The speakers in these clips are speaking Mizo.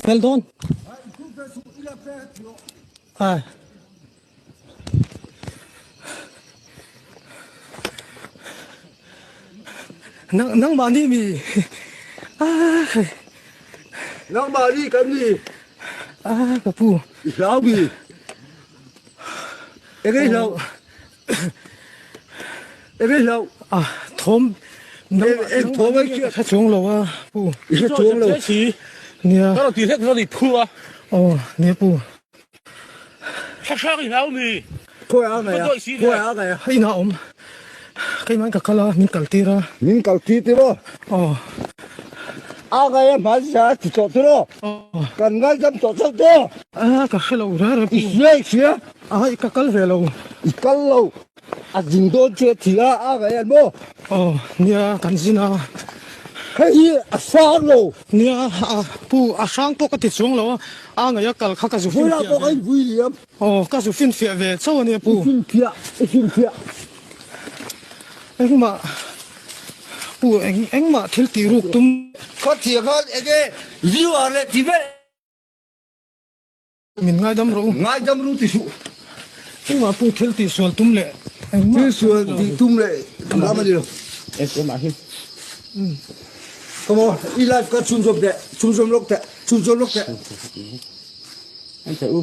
Fel dawn. Ai. Nang nangmah nih mi. Ai. Nangmah nih kan ni. Ah ka pu. I hlau mi. Enge hlau. Enge hlau. Ah thawm Eng thawm ai hriat. Ka chuang lo a pu. I hre chuang lo. Nia. Ka ti hlek zan i phu a. Aw nia pu. Thlahrang i hlau mi. Khawi a ngai a. Khawi a ngai a. Hei inah awm. Keimah in ka kal a min kal tir a. Min kal tir tir aw. Aw. A ngai a hmai zia a ti tawh tir aw. Aw. Kan ngaidam tawh chauh te aw. A ka hre lo reng reng pu. I hria i hria. A ka kal ve lo. I kal lo. A zin dawn che thi a, a ngaih an maw? Aw, nia kan zin a. Hei hi a hrang lo. Nia, a pu a hrang pawh ka ti chuang lo a, a ngaih a kal kha ka zu finfiah ve. Vawilah pawh ka invui liam. Aw, ka zu finfiah ve chauh a nia pu. I finfiah, i finfiah. Engmah, pu eng engmah thil tih ruk tum. Khawthiang khan enge viewer leh ti vel. Min ngaidam rawh u. Ngaidam ru ti suh. Engmah pawh thil tih sual tum leh engmah. Thil sual tih tum leh lam a ni lo. Engmah hi. Come on, i life kha chhunzawm teh, chhunzawm lawk teh, chhunzawm lawk teh. En teh u.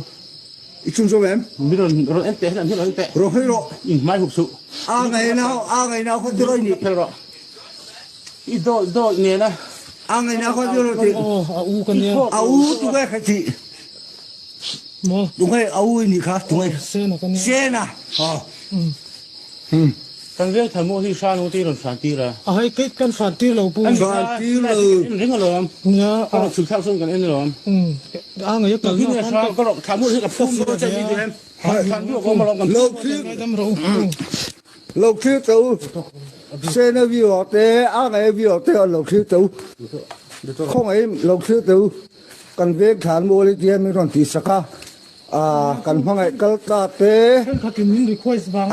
I chhunzawm em? Min rawn rawn en teh, min rawn en teh. Rawn hawi rawh. I hmai hup suh. A ngainau, a ngainau kha ti rawh i nih. Phel rawh. I dawi dawi nen a. A ngaina khaw chu ro ti. Aw a u ka nia. A u tu nge kha ti. Maw. Tu nge a u i nih kha tu nge. Sena ka nia. Sena. Aw. Kan veng thal maw hi hran u ti rawn hran tir a. A hei kei kan hran tir lo pu. Hran tir lo. En reng alawm. Nia. Ka rawn chhuk thlak chuan kan en alawm. A ngaih a kal na khan. Ka rawn thla mur hi ka phum dawn che mi duh em. Thlan duh ka awm alawm kan Lo thlir. Ngaidam rawh u. Lo thlir teh u, Sena viewr te, a ngaih viewr te an lo thlir teh u, khawngaih lo thlir teh u, kan veng thlan mual hi tia min rawn tih sak a, ah kan hmangaih kal ta te,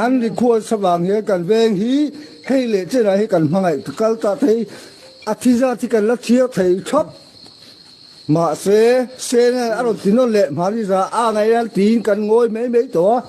an request avang hian kan veng hi hei leh chenah hi kan hmangaih kal ta te hi a thi zat hi kan la chhiar thei thap. Mahse, Sena a rawn ti nawn leh Hmariza a ngaih a tiin kan ngawi mai mai tawh a.